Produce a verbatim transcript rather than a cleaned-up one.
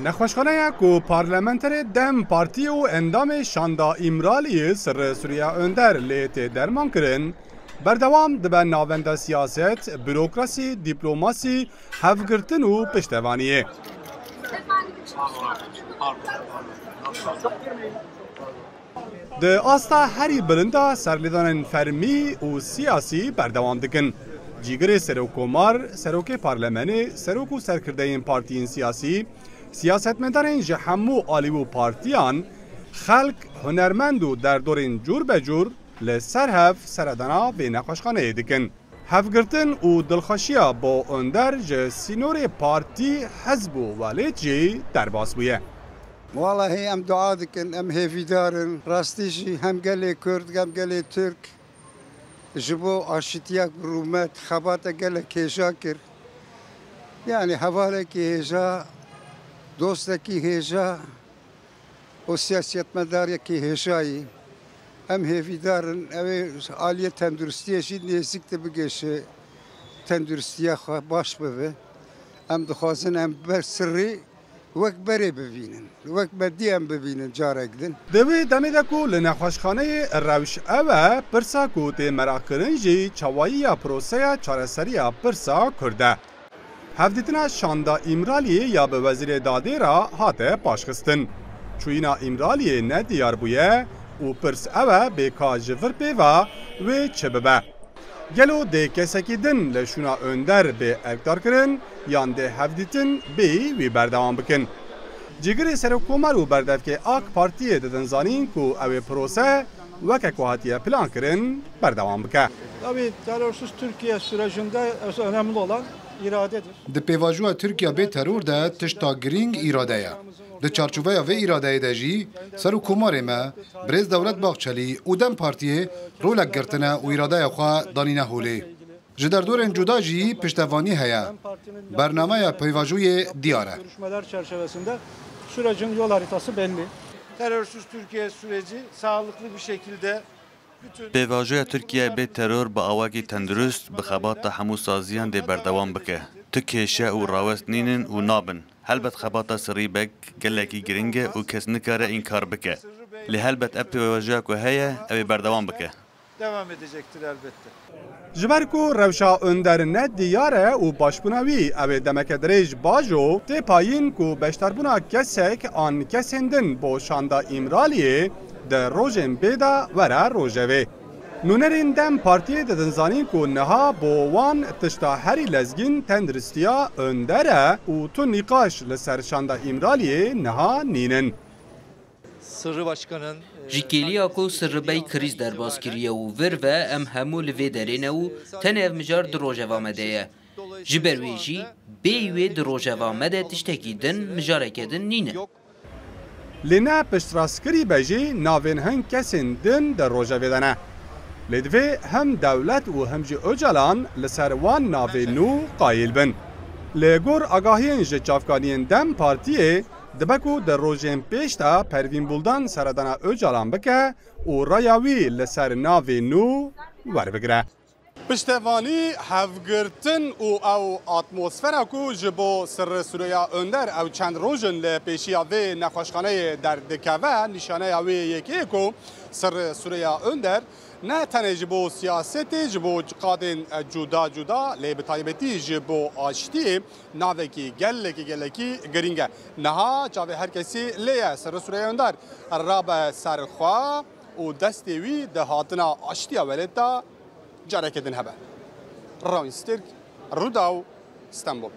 Nexweşxaneya ku parlamenterê DEM Partî û endamê Şanda Îmraliyê Sirri Suriya Önder lê tê derman kirin, berdewam dibe navenda siyaset, bürokrasî, dîplomasî, hevgirtin û piştevaniyê. Di asta herî bilind de serlêdanên fermî û siyasî berdewam dikin. Cîgirê serokkomar, serokê parlemenê, serok û serkirdeyên partiyên siyasî, siyasetmedarên ji hemû alî û partiyan, xelk, hunermend û derdorên cûr be cûr li ser hev seredana vê nexweşxaneyê dikin. Hevgirtin û dilxweşiya bo Önder ji sînorê partî, hizb û welêt jî derbas bûye. Wallahî em dua dikin, em hêvîdar in. Rastî jî hem gelê Kurd, hem gelê Tirk ji bo aşîtiya rûmet xebata gelek hêja kir. Yanî hevalekî hêja, dostekî hêja û siyasetmedarekî hêjayî. Em hêvîdar in, ew ê aliyê tenduristiyê jî nêzîk de bigêşe tenduristiya xwe baş bibe. Em dixwazin em ber sirrî wek berê bibînin, wek bedî em bibînin carek din. Di wê demê de ku li nexweşxaneyê rewş ew e, pirsa ku tê meraqkirin jî çawayiya proseya çareseriya pirsa Kurd e. Hevdîtina Şanda Îmraliyê ya bi Wezîrê Dadê re hate paşxistin. Çûyîna Îmraliyê ne diyar bûye û pirs ew e bê ka ji vir pê ve wê çi bibe. Gelo dê kesekî din li şûna Önder bê erkdarkirin yan dê hevdîtin bêyî wî berdewam bikin? Cîgirê Serokkomar û berdevkê AK Partiyê didin zanîn ku ew ê prose weke ku hatiye plankirin berdewam bike. Tabii terörsüz Türkiye sürecinde önemli olan iradedir. Di pêvajoya Tirkiye bê teror de tişta girîng îrade ye. Di çarçoveya vê îradeyê de jî Serokkomarê me, Birêz Dewlet Bahçelî û DEM Partiyê rolek girtine û îradeya xwe danîne holê. Ji derdorên cuda jî piştevanî heye. Bernameya pêvajoyê diyar e. Görüşmeler çerçevesinde sürecin yol haritası belli. Terörsüz Türkiye süreci sağlıklı bir şekilde bütün Pêvajoya Tirkiye bê teror bi awakî tendurist bi xebata hemû saziyan dê berdewam bike. Tu kêşe û rawest nînin û nabin. Helbet xebata sirrî bek gelekî giring e û kes nikare înkar bike. Lê helbet ev pêvajoya ku heye, ew ê berdewam bike. Devam edecektir elbette. Ji ber ku rewşa Önder ne diyar e û başbûna wî ew ê demeke dirêj bajo, tê payîn ku beşdarbûna kesek an kesên din bo Şanda Îmraliyê di rojên bê de were rojevê. Nûnerên DEM Partiyê didin zanîn ku niha bo wan tişta herî lezgîn tenduristiya Önder e û tu nîqaş li ser Şanda Îmraliyê niha nînin. Sırrı Başkan'ın, e, Ji kêliya ku Sirri Bey krîz derbas kiriye û vir ve em hemû li vê derê ne û tenê ev mijar du rojeva me de ye. Ji ber wê jî bêyî wê du rojeva me de tiştekî din, mijareke din nîne. Lê ne piştrastkirî be jî navên hin kesên din di rojevê de ne. Lê divê him dewlet û him jî Ocalan li ser wan navên nû qayîl bin. Li gor agahiyên ji çavkaniyên DEM Partiyê, dibe ku di rojên pêş de Pervîn Buldan seredana Ocalan bike û raya wî li ser navê nû werbigire. Piştevanî, hevgirtin û ew atmosfera ku ji bo Sirri Süreyya Önder ew çend roj in li pêşiya vê nexweşxaneyê derdikeve, nîşaneya wê yekê ye ku Sirri Süreyya Önder ne tenê ji bo siyasetê, ji bo qadên cuda cuda, lê bi taybetî ji bo aştiyê navekî gelekî, gelekî girîng e. Niha çavê her kesî lê ye. Sirri Süreyya Önder rabe ser xwe û destê wî di hatina aştiya welêt de careke din hebe. Rawîn Stirk, Rûdaw, Stenbol.